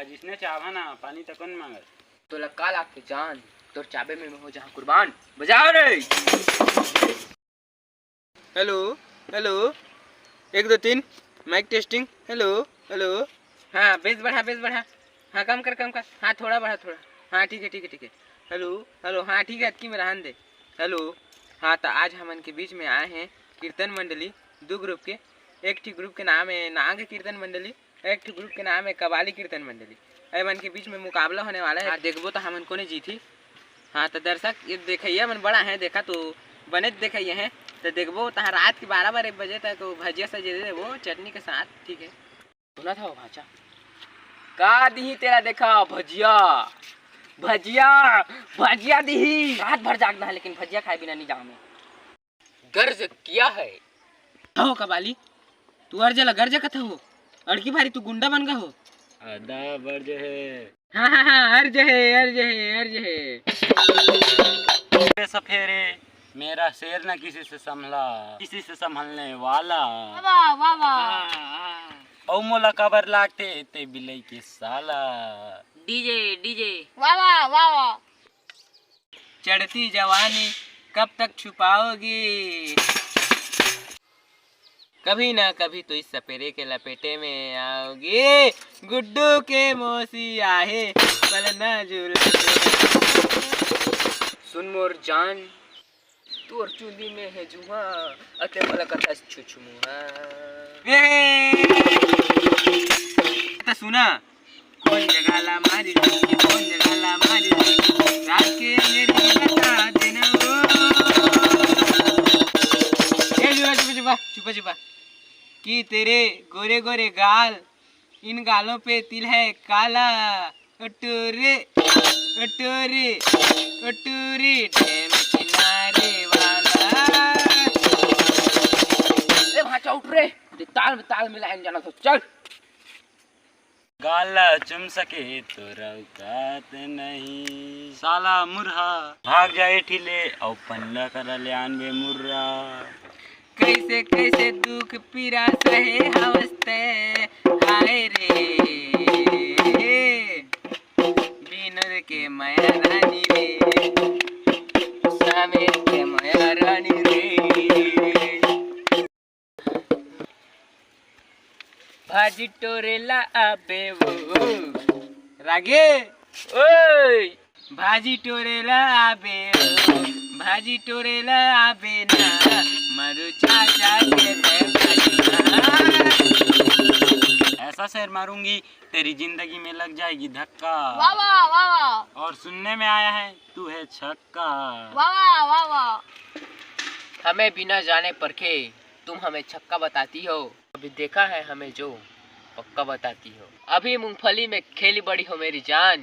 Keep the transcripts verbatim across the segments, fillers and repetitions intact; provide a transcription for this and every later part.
जिसने चाहा ना, पानी तको न मांगत। तोला का लागथे जान, तोर चाबे में मैं हो जहाँ कुर्बान। बजाओ रे। हेलो, हेलो, एक, दो, तीन, माइक टेस्टिंग। Hello, hello. हाँ, बेस बढ़ा, बेस बढ़ा। हाँ, कम कर, कम कर। हाँ, थोड़ा बढ़ा, थोड़ा। हाँ, ठीक है, ठीक है, ठीक है। Hello, hello. हाँ, ठीक है, अतकी में रहन दे। हेलो। हाँ, त आज हमन के बीच में आए हैं कीर्तन मंडली, दू ग्रुप के। एक ठी ग्रुप के नाम है नाग कीर्तन मंडली, एक ठो ग्रुप के नाम है कबाली कीर्तन मंडली। ए मन के बीच में मुकाबला होने वाला है। हाँ, देखबो तो हमन कोने जीती। हाँ, तो दर्शक, ये देखइया मन बड़ा है, देखा तो बने देखइया है। तो देखबो तहाँ रात के बारह बारह एक बजे तक तो भजिया सजे दे वो चटनी के साथ, ठीक है। सुना था वो भाचा का दीही तेरा, देखा भजिया, भजिया, भजिया दीही। रात भर जागना है, लेकिन भजिया खाए बिना नहीं जाऊँ मैं। गर्ज किया है। हो कबाली, तू अर्ज ला गर्ज कथा हो, अड़की भारी तू गुंडा बन गा हो। अदा बर्ज है। हाँ, हाँ, हाँ, अर्ज है, अर्ज है, अर्ज है। ए सफेरे, मेरा शेर न किसी से संभला, किसी से संभलने वाला। वाह, वाह, वाह। ओ मोला काबर लागते ते बिलई के साला। DJ, DJ. वाह, वाह, वाह, वाह। चढ़ती जवानी कब तक छुपाओगी? कभी ना कभी तो इस सपेरे के लपेटे में आओगी। गुड्डू के मौसी आहे, पलना जुल। सुन मोर जान, तोर चुंदी में है जुहा, अते मोला कथस छुछमुहा। ए! त सुना, कौन जगह ला मारी, कौन जगह ला मारी, रात के अंधेरे में बता देना वो। ए, चुपा, चुपा, चुपा, चुपा, चुपा। कि तेरे गोरे गोरे गाल, इन गालों पे तिल है काला। ओ टूरी, ओ टूरी, ओ टूरी, डैम किनारे वाला। ए भाचा उठ रे, ते ताल में ताल मिलाए जाना तो चल। गाला चुम सके तो औकात नहीं। साला मुरहा। भाग जा एठी ले, अउ पल्ला करा ले आनबे मुर्रा। कैसे कैसे दुख पीरा सहे हवस ते, हाय रे। विनोद के मया रानी रे, समीर के मया रानी रे। भाजी टोरेला आबे वो। रागे। ओए। भाजी टोरेला आबे वो। भाजी टोरेला आबे ना। मारू चाचा के मैं भाजी ना। ऐसा शेर मारूंगी, तेरी जिंदगी में लग जाएगी धक्का। वाह, वाह, वाह, वाह। और सुनने में आया है, तू है छक्का। वाह, वाह, वाह, वाह। हमें बिना जाने परखे तुम हमें छक्का बताती हो, अभी देखा है हमें जो पक्का बताती हो। अभी मूंगफली में खेली बड़ी हो मेरी जान।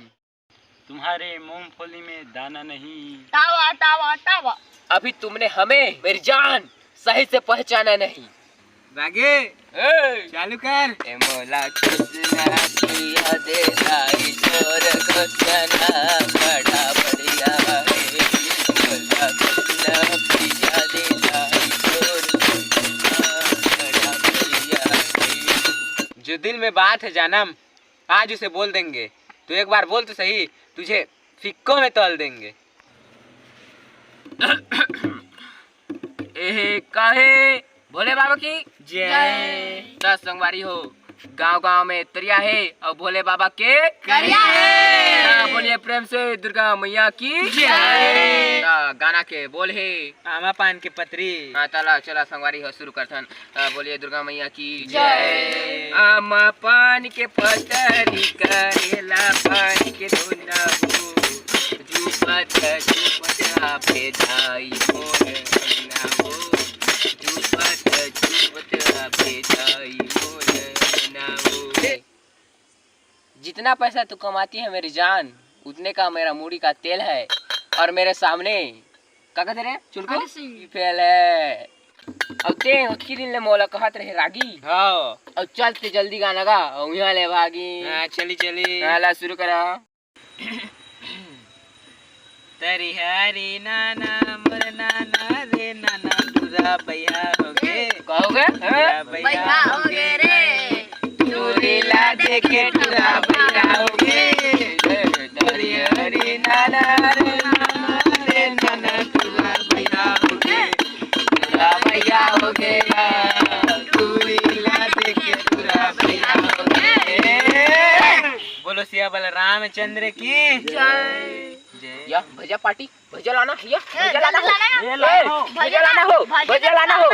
तुम्हारे मूंगफली में दाना नहीं। तावा, तावा, तावा। अभी तुमने हमें मेरी जान सही से पहचाना नहीं। रागे, ए! चालू कर। ए मोला कृष्णा पिया दे लाई तोर घोषणा बड़ा बढ़िया है। मोला कृष्णा पिया दे लाई तोर घोषणा बड़ा बढ़िया है। जो दिल में बात है जानम, आज उसे बोल देंगे। तू एक बार बोल तो सही, तुझे फिक्को में तल देंगे। एहे काहे भोले बाबा की जय। त संगवारी हो, गांव-गांव में तरिया हे अउ भोले बाबा के करिया हे। हाँ, बोलिए प्रेम से दुर्गा मैया की जय। त गाना के बोल हे आमा पान के पतरी। हाँ, त ला, चला संगवारी हो, शुरू करथन। त बोलिए दुर्गा मैया की जय। आमा पान के पतरी करेला पान के धुना हो। झूपत झूपत आबे दाई मोर ना हो। झूपत झूपत आबे दाई मोर ना हो। जितना पैसा तू कमाती है मेरी जान, उतने का मेरा मूड़ी का तेल है। और मेरे सामने का कहते रे चुलको? अरे सही। फेल है। अब ते उतकी दिन ले मोला कहत रहे रागी। हाँ। अब चल ते जल्दी गाना गा, अउ यहाँ ले भागी। हाँ, चली, चली। हाँ, ला शुरू करा। तरी हरी नाना, मोर नाना रे नाना, टूरा बइहा होगे। का होगे? टूरा बइहा होगे रे। टूरी ला देखे टूरा बइहा होगे। बोलो सिया बलरामचंद्र की जय। या भैया पार्टी, भैया लाना, या भैया लाना हो। ये लाओ। भैया लाना हो, भैया लाना हो।